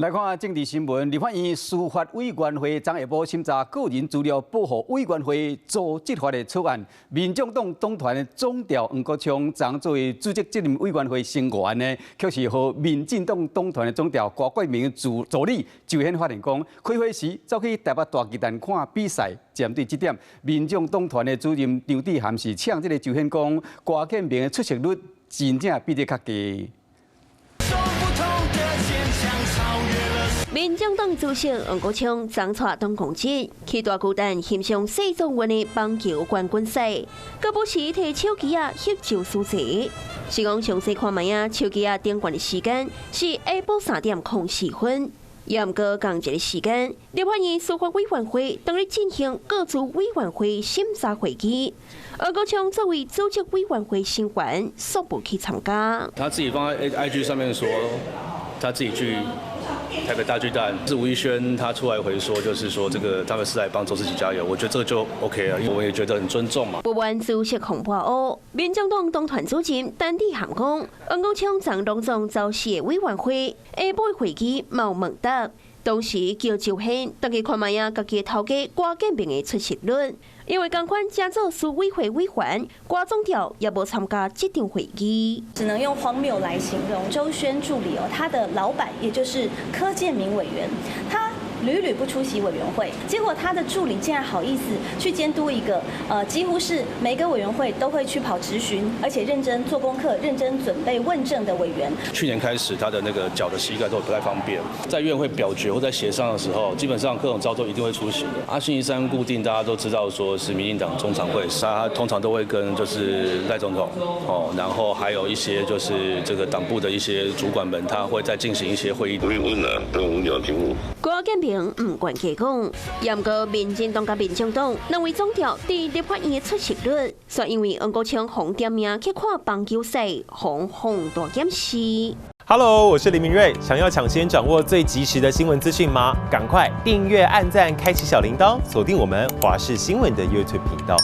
來看政治新聞，立法院司法委員會昨下晡審查個人資料保護委員會組織法的草案，民眾黨黨團總召黃國昌昨作為組織責任委員會成員呢，卻是予民進黨黨團的總召郭國明助理周顯發現講，開會時走去台北大巨蛋看比賽。針對這點，民眾黨團的主任張智涵是嗆這个周顯講，郭建明的出席率真正比這較低。民眾黨主席黃國昌昨帶黨公職去大巨蛋欣賞世足運的棒球冠軍賽，閣不時提手機仔翕照相者。是講詳細看覓仔，手機仔頂懸的時間是下晡3點04分。也毋過仝一个時間，立法院司法委員會當日進行個資委員會審查會議，黃國昌作為組織委員會成員，煞無去參加。他自己放在 IG 上面說，他自己去台北大巨蛋，是吳怡萱他出來回說，就是說這個他們是來幫周思齊加油，我覺得這個就 OK 了，因為我也覺得很尊重嘛。不滿主席紅破烏，民眾黨黨團主任陳智菡講，黃國昌昨攏總召四个委員會，下晡會議嘛有問答，當時叫周顯，轉去看覓仔，家己頭家郭建明的出席率，因為仝款正做司委會委員，郭總召也無參加這場會議。只能用荒謬來形容。周軒助理哦，他的老闆也就是柯建銘委員，他屢屢不出席委員會，結果他的助理竟然好意思去監督一個，幾乎是每個委員會都會去跑質詢，而且認真做功課、認真準備問政的委員。去年開始，他的那個腳的膝蓋都不太方便，在院會表決或在協商的時候，基本上各種操作一定會出席的。啊，星期三固定大家都知道，說是民進黨中常會，他通常都會跟就是賴總統哦，然後還有一些就是這個黨部的一些主管們，他會再進行一些會議。不用問啦，都無聊題目。郭建明毋願加講，也毋過民進黨佮民眾黨兩位總召佇立法院的出席率，煞因為黃國昌予點名去看棒球賽，予放大檢視。 Hello，我是林明瑞，想要搶先掌握最及時的新聞資訊嗎？趕快訂閱、按讚、開啟小鈴鐺，鎖定我們華視新聞的 YouTube 頻道。